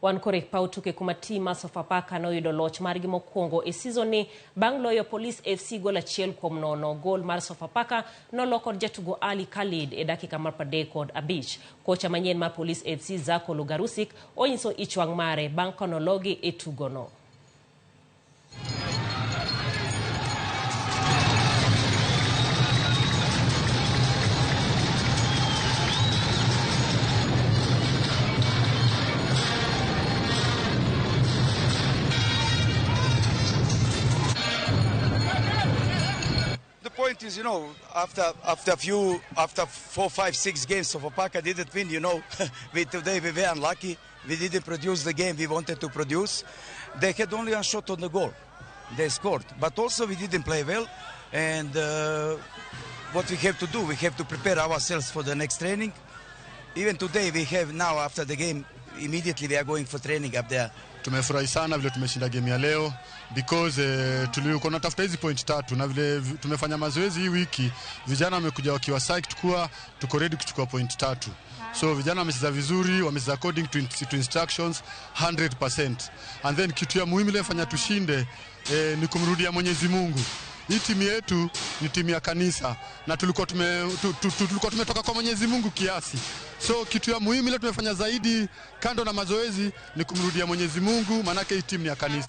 Wan koro e paw tuke kuma tim mar Sofapaka noyudo loch margi mokwongo e season ni bang' loyo Police FC gol 1-0. Gol mar Sofapaka nolo kod jatugo Ali Khalid e dakika mar 35. Kocha manyien mar Police FC Zarko Logarusic onyiso ich wang' mare bang' kanologi e tugono. The point is, you know, after 4, 5, 6 games, Sofapaka didn't win, you know. Today we were unlucky. We didn't produce the game we wanted to produce. They had only one shot on the goal. They scored. But also we didn't play well. And what we have to do, we have to prepare ourselves for the next training. Even today we have now after the game, immediately we are going for training up there. Tumefurahi sana vile tumeshinda game ya leo because tulikuwa tunatafuta hizi point 3 na vile tumefanya mazoezi hii wiki, vijana wamekuja wakiwa psyched kuwa tuko ready kuchukua point 3. So vijana wamecheza vizuri, wamecheza according to instructions 100%. And then kitu ya muhimu ile fanya tushinde ni kumrudia Mwenyezi Mungu. Hii timu yetu ni timu ya kanisa na tulikuwa tumetoka kwa Mwenyezi Mungu kiasi. So kitu ya muhimu ile tumefanya zaidi kando na mazoezi ni kumrudia Mwenyezi Mungu, maana hii timu ni ya kanisa.